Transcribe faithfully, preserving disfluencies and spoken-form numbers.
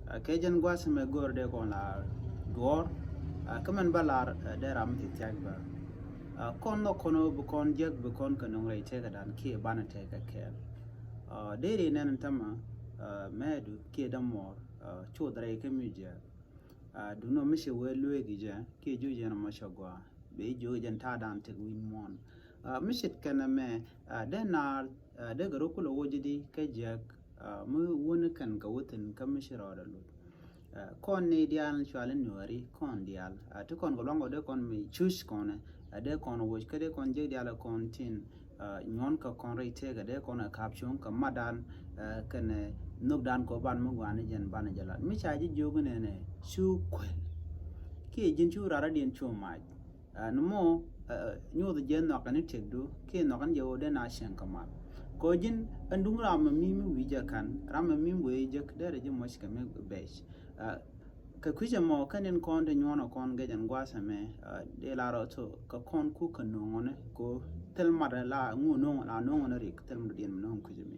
Kɛ jɛn gua̱a̱th mɛ gör dee kɔn la duɔ̱ɔ̱r. Kä mɛn ba lar dee ram mi ti thia̱k bä. Kɔn nhɔk kɔn bi kɔn jiäk bi kɔn kɛ nöŋ rɛy tëkädan kiɛ banɛ tëkä kɛɛl. Dee ri nɛn tämɛ mɛɛdu kiɛ dämuɔɔr cuth rɛy kä mi jiäk. Duŋni mi ci wee lueek i̱ jɛ kiɛ juc yɛn mɔ cɛ gɔaa. Bɛ jiök jɛn ta̱a̱dan tek wi̱i̱ muɔ̱ɔ̱n. Mi ce̱tkɛ nɛmɛ dee naar dee gɛ rɔ kulɛ woc di kä jiäk. Mi wuni kɛn kɛ wuthin kä mi ci rɔɔdɛ luth. Kɔn ni diaal cuali nuɔri kɔn diaal ti kɔn kɛ luaŋ kɔ dee kɔn mi cuc kɔnɛ dee kɔn woc kä dee kɔn jiäk diaal kɔn tin nyuɔn kɛ kɔn rɛy tëkä dee kɔn kɛ kap cuŋ kɛ matdan kɛnɛ nhökdan kɔ ban mi guani jɛn banɛ jɛ lat mi ca ji̱ jiök nɛnɛ cu kuel. Kiɛ ji̱n cu rara diɛn cu mac. Ni mɔ nyuuth jɛ nhɔk ni tiɛkdu kiɛ nhɔk ni jɛ wä dee na cieŋ kɛ mal. Kɔ ji̱n ɛn duŋ ram mi mi wi̱i̱ jɛ kan ram mi mi wee jek derɛ ji̱ mɔc kɛ mi bɛc. Kɛ kui̱cɛ mɔ kɛ nin kɔn ti nyuɔn ɔ kɔn gɛc ɛn gua̱a̱th ɛmɛ dee la rɔ tho kɛ kɔn ku kɛ no̱o̱ŋ ɔni ko thil mat la ŋu no̱o̱ŋ la no̱o̱ŋ ɔni rik thil mat diɛn mi no̱o̱ŋ kui̱cɛ mi.